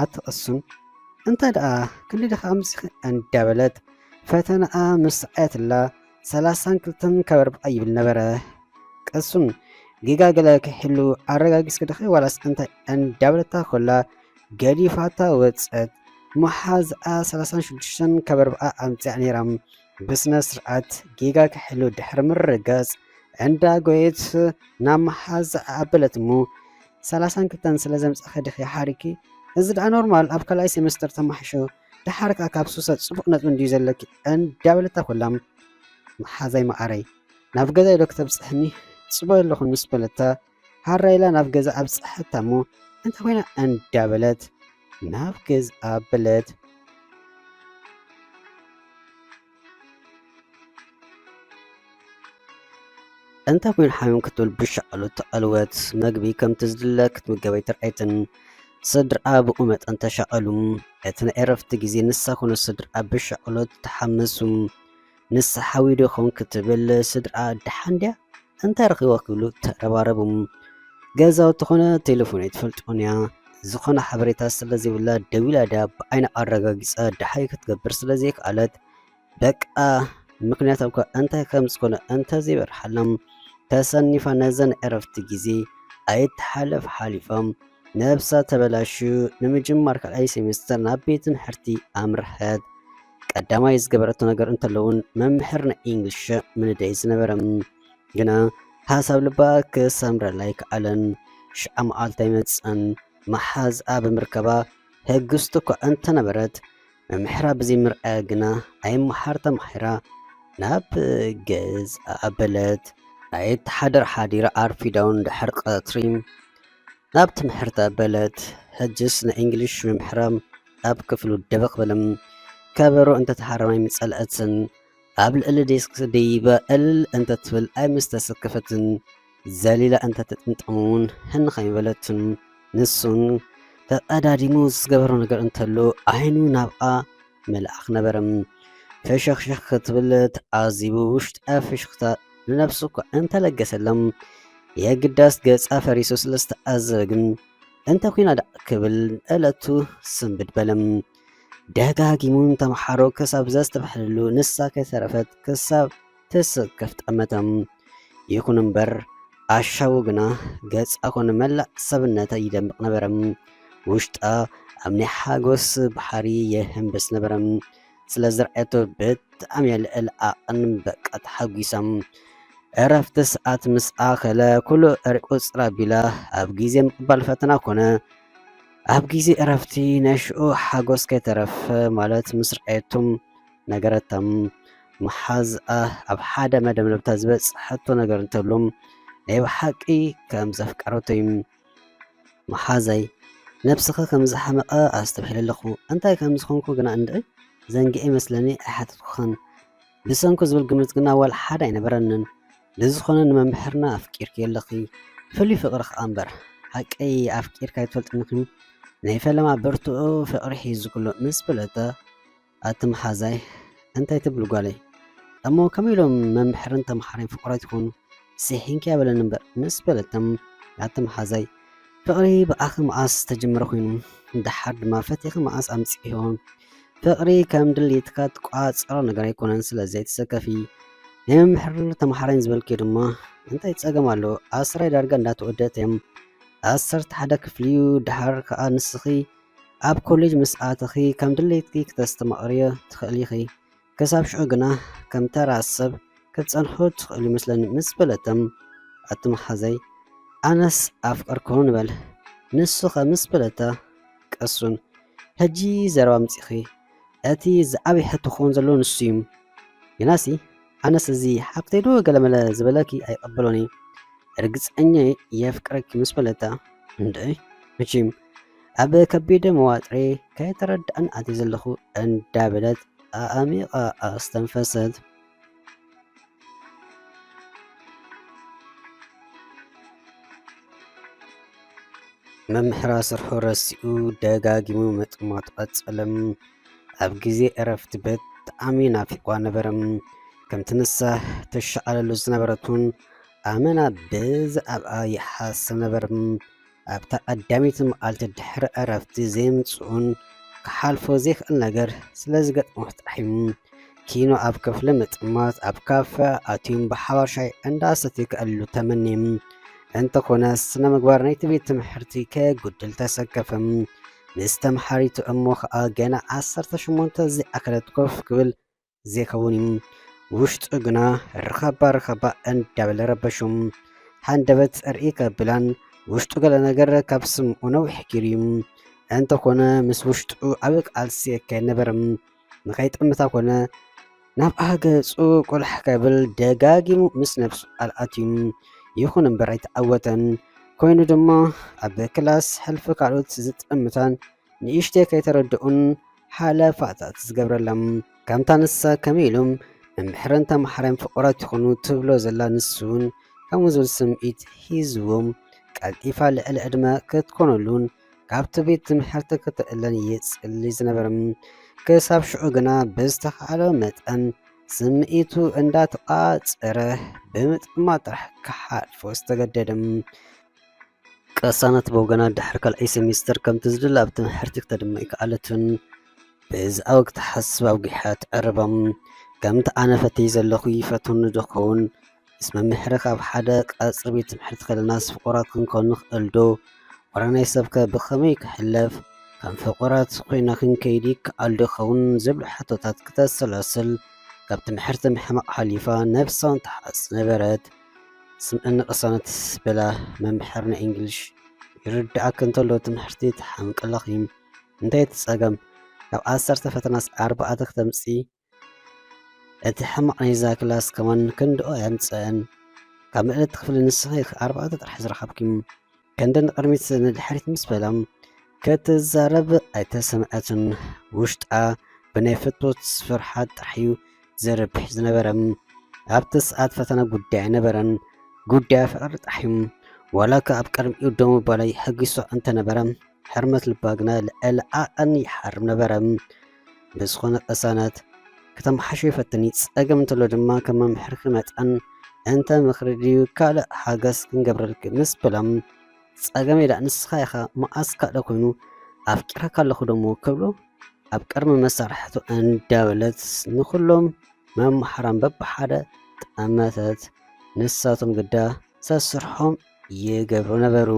ኣቲ ቅሱን፣ እንታይ ደኣ ክንዲ ደኻ ኣምጺኺ እንዳበለት ፈተናኣ ምስ ኣየትላ ሰላሳን ክልተን ካብ ኣርብዓ ይብል ነበረ። ቅሱን ጌጋ ገለ ክሕሉ ኣረጋጊጽኪ ዲኺ ዋላስ እንታይ እንዳበለታ ኮላ ገዲፋታ ወጸት። መሓዝኣ ሰላሳን ሽዱሽተን ካብ ኣርብዓ ኣምጺኣ ነይራ። ብስነ ስርዓት ጌጋ ክሕሉ ድሕሪ ምርጋጽ እንዳ ጎየት ናብ መሓዝኣ ኣበለት እሞ ሰላሳን ክልተን ስለ ዘምጻኺ ዲኺ ሓሪኪ? እዚ ደኣ ኖርማል ኣብ ካልኣይ ሴመስተር ተማሕሾ። ደሓር ከኣ ካብ ሱሰ ጽቡቕ ነጥቢ እንድዩ ዘለኪ እንዳበለታ ኮላ መሓዛይ መዓረይ ናብ ገዛይ ዶ ክተብጽሕኒ ጽበ ኣለኹ ምስ በለታ ሃራ ኢላ ናብ ገዛ ኣብጽሐታ እሞ እንታይ ኮይና እንዳበለት ናብ ገዛ ኣበለት። እንታይ ኮይኑ ሓሚም ክትብል ብሻቕሎት ተቐልወት። መግቢ ከምቲ ዝድለ ክትምገብ ኣይተርኣየትን። ስድርኣ ብኡ መጠን ተሻቐሉ። እቲ ናይ ዕረፍቲ ግዜ ንሳ ኮነ ስድርኣ ብሻቕሎት ተሓመሱ። ንሳ ሓዊ ዶ ይኸውን ክትብል ስድርኣ ደሓን ድያ? እንታይ ረኺቦ ክብሉ ተረባረቡ። ገዛውቲ ኮነ ቴሌፎን ኣይትፈልጦን እያ። ዝኾነ ሓበሬታ ስለ ዘይብላ ደዊላ ድያ ብዓይና ኣረጋጊጻ ደሓይ ክትገብር ስለ ዘይከኣለት በቃ ምኽንያት እኳ እንታይ ከም ዝኾነ እንተ ዘይበርሓሎም ተሰኒፋ ነዘን ዕረፍቲ ግዜ ኣይተሓለፍ ሓሊፎም ነብሳ ተበላሹ። ንምጅማር ካልኣይ ሴሜስተር ናብ ቤት ትምህርቲ ኣምርሐት። ቀዳማይ ዝገበረቶ ነገር እንተለውን መምህር ናይ ኢንግሊሽ ምንደይ ዝነበረ ግና ሓሳብ ልባ ክሰምረላ ኣይከኣለን። ሽዓ መዓልቲ ኣይመጸን። መሓዝኣ ብምርከባ ህግስቲ እኳ እንተነበረት መምሕራ ብዘይምርኣያ ግና ኣይመሓር ተማሒራ ናብ ገዝኣ ኣበለት። ኣይተሓደር ሓዲራ ኣርፊዳውን ድሕሪ ቀትሪ ናብ ትምህርቲ ኣበለት። ሕጅስ ናይ እንግሊሽ መምሕራ ኣብ ክፍሉ ደበኽ በለም። ከበሮ እንተተሃረማ ኣይምጸልአትን። ኣብ ልዕሊ ዴስክ ደይባ እልል እንተትብል ኣይምስተሰከፈትን። ዘሊላ እንተትጥምጠም እውን ህንኽ ኣይበለትን። ንሱን ተቐዳዲሙ ዝገበሮ ነገር እንተሎ ዓይኑ ናብኣ መልኣኽ ነበረ። ፈሸኽሸኽ ክትብል ተዓዚቡ ውሽጣ ፍሽኽታ ንነብሱ እኳ እንተለገሰሎም የግዳስ ገጻ ፈሪሱ ስለ ዝተዓዘበ ግን እንተ ኲና ደኣ ክብል እለቱ ስንብድ በለ። ደጋጊሙ ንተምሓሮ ክሳብ ዘስተብሕለሉ ንሳ ከይተረፈት ክሳብ ትስከፍ ጠመተ። ይኹን እምበር ኣሻቡ ግና ገጻ ኮነ መላእ ሰብነታ ይደምቕ ነበረ። ውሽጣ ኣብ ናይ ሓጎስ ባሕሪ ይህንብስ ነበረ። ስለ ዝረኣየቶ ብጣዕሚ እያ ልዕሊ ዓቕን በቃ ተሓጒሳ። ዕረፍቲ ሰዓት ምስ ኣኸለ ኩሉ ቁጽር ኣቢላ ኣብ ግዜ ምቕባል ፈተና ኮነ ኣብ ግዜ ዕረፍቲ ናይ ሽዑ ሓጎስ ከይተረፈ ማለት ምስ ረኣየቶም ነገረታ። መሓዝኣ ኣብ ሓደ መደምደምታ ዝበጽሐቶ ነገር እንተሎ ናይ ብሓቂ ከም ዘፍቀረቶ እዩ። መሓዛይ ነብስኺ ከም ዝሓመቐ ኣስተብሒለ ኣለኹ። እንታይ ከም ዝኾንኩ ግና እንድዒ ዘንጊዐ ይመስለኒ ኣይሓተትኩኽን። ብሰንኩ ዝብል ግምት ግና ዋላ ሓደ ኣይነበረንን። ብዝኾነ ንመምህርና ኣፍቂርኪ ኣለኺ። ፍሉይ ፍቕሪ ኸኣ እምበር። ሓቀይ ኣፍቂርካ ኣይትፈልጥን ኢኺ። ናይ ፈለማ ብርቱዕ ፍቕሪ ሒዙ ኩሎ ምስ በለታ ኣቲ መሓዛይ እንታይ ትብል ጓለይ? እሞ ከመይ ኢሎም መምሕርን ተምሓራይን ፍቑራት ይኾኑ? ስሒንኪ ያበለኒ እምበር ምስ በለቶም ኣቲ መሓዛይ ፍቕሪ ብኣኺ መዓስ ተጀመረ ኮይኑ? ደሓር ድማ ፈቲኺ መዓስ ኣምጺእዮ? ፍቕሪ ከም ድሌትካ ትቋጸሮ ነገር ኣይኮነን፣ ስለዚ ኣይትሰከፊ። ናይ መምሕር ተምሓራይን ዝበልክዮ ድማ እንታይ ጸገም ኣለዎ? ኣስራይ ዳርጋ እንዳተወደእት እዮም። ዓሰርተ ሓደ ክፍሊ እዩ፣ ደሓር ከኣ ንስኺ ኣብ ኮሌጅ ምስ ኣተኺ ከም ድሌትኪ ክተስተማቕርዮ ትኽእሊ ኢኺ። ክሳብ ሽዑ ግና ከም ተራ ሰብ ክትጸንሑ ትኽእሉ ይመስለኒ ምስ በለቶም ኣቲ መሓዛይ ኣነስ ኣፍቀርኩ ንበል ንሱ ኸ ምስ በለታ ቅሱን ሕጂ ዘረባ ኣምጺእኺ እቲ ዝዓበየ ሕቶ ክኸውን ዘለዎ ንሱ እዩ። ግናሲ ኣነስ እዚ ሓብተይ ዶ ገለመለ ዝበለኪ ኣይቐበሎን እየ። ርግጸኛ እየ የፍቅረኪ ምስ በለታ እንድዒ መቸም ኣብ ከቢደ መዋጥሬ ከይተረድኣን ኣትየ ዘለኹ እንዳበለት ኣዕሚቓ ኣስተንፈሰት። መምሕራ ስርሑ ረሲኡ ደጋጊሙ ምጥማቱ ቀጸለ። ኣብ ግዜ ዕረፍቲ ብጣዕሚ ናፊቕዋ ነበረ። ከምቲ ንሳ ትሸቐለሉ ዝነበረት እውን ኣመና ብዛዕባኣ ይሓስብ ነበረ። ኣብታ ቀዳመይቲ መዓልቲ ድሕሪ ዕረፍቲ ዘይምጽኡን ክሓልፎ ዘይክእል ነገር ስለ ዝገጥሞ ጥራሕ እዩ። ኪኖ ኣብ ክፍሊ ምጥማት ኣብ ካፈ ኣትዮም ብሓባር ሻይ እንዳሰትዩ ከዕልሉ ተመንዮም። እንተኾነ ስነ ምግባር ናይቲ ቤት ትምህርቲ ከየጉድል ተሰከፈም። ምስ ተምሓሪቱ እሞ ኸኣ ገና ዓሰርተ ሸሞንተ ዘይኣኸለት ኮፍ ክብል ዘይከውን እዩ። ውሽጡ ግና ርኸባ ርኸባ እንዳበለ ረበሹም። ሃንደበት ርኢ ከብላን ውሽጡ ገለ ነገር ካብ ስምኡ ነዊሕ ጊሩ እዩ። እንተኾነ ምስ ውሽጡ ዓቢ ቃልሲ የካየድ ነበረ። ንኸይጠምታ ኮነ ናብኣ ገጹ ቁልሕ ከብል ደጋጊሙ ምስ ነብሱ ቃል ኣትዩ። ይኹን እምበር ኣይተዓወተን። ኮይኑ ድማ ኣብ ክላስ ሕልፊ ካልኦት ዝጠምታን ንእሽተይ ከይተረድኡን ሓለፋታት ዝገብረሎም። ከምታ ንሳ ከመይ ኢሎም መምሕርን ተምሓራይን ፍቑራት ይኹኑ ትብሎ ዘላ ንሱ እውን ከምኡ ዝብል ስምዒት ሒዝዎም ቀልጢፋ ልዕሊ ዕድመ ክትኮነሉን ካብቲ ቤት ትምህርቲ ክትእለን ይጽሊ ዝነበረ። ክሳብ ሽዑ ግና ብዝተኻእሎ መጠን ስምዒቱ እንዳተቓጸረ ብምጥማት ጥራሕ ክሓልፎ ዝተገደደ። ቅሳነት ብወገና ድሕሪ ካልኣይ ሴሚስተር ከምቲ ዝድለ ኣብ ትምህርቲ ክተድምዕ ኣይከኣለትን። ብዛዕባ ክትሓስብ ኣጒሓ ትዕርባ። ከምቲ ኣነ ፈትየ ዘለኹ ይፈትወኒ ዶ ክኸውን? ምስ መምሕሪ ካብ ሓደ ቀጽሪ ቤት ትምህርቲ ከለናስ ፍቑራት ክንከውን ንኽእል ዶ? ዋላ ናይ ሰብከ ብኸመይ ክሕለፍ? ከም ፍቑራት ኮይና ክንከይድ ይከኣል ዶ ይኸውን? ዝብሉ ሕቶታት ክተሰላስል ካብ ትምህርቲ ምሕማቕ ሓሊፋ ነብሳን ትሓጽ ነበረት። ስምዕኒ ቅሳነት በላ መምሕር ናይ እንግሊሽ። ይርድኣኪ እንተሎ ትምህርቲ ትሓምቂ ኣለኺ። እንታይ እቲ ጸገም? ካብ ዓሰርተ ፈተናስ ኣርባዕተ ክተምጺ? እቲ ሕማቕ ናይዛ ክላስ ከማን ክንድኡ ኣየምጽአን። ካብ ምእለቲ ክፍሊ ንስኺ ኢኺ ኣርባዕተ ጥራሕ ዝረኸብኪ። ክንዲ ንቕድሚት ንድሕሪት ምስ በላ ክትዛረብ ኣይተሰምዐትን። ውሽጣ ብናይ ፍትወት ፍርሓት ጥራሕ እዩ ዝረብሕ ዝነበረ። ኣብቲ ሰዓት ፈተና ጉዳይ ኣይነበረን። ጉዳያ ፍቕሪ ጥራሕ እዩ። ዋላ እኳ ኣብ ቅድሚኡ ደው ምባላ የሐጒሳ እንተነበረ፣ ሕርመት ልባ ግና ልዕሊ ዓቐን ይሓርም ነበረ። ብዝኾነ ቅሳነት ከተመሓሾ ይፈትን እዩ። ጸገም እንተሎ ድማ ከም መምሕርኪ መጠን እንተ ምኽሪ ድዩ ካልእ ሓገዝ ክንገብረልኪ ምስ በላ፣ ጸገመይ ደኣ ንስኻ ኢኻ፣ መዓስ ካልእ ኮይኑ ኣፍቂረካ ኣለኹ ደሞ ክብሎ ኣብ ቅድሚ መሳርሕቱ እንዳበለት ንኹሎም መምሓራን በብሓደ ጠመተት። ንሳቶም ግዳ ሰስርሖም ይገብሩ ነበሩ።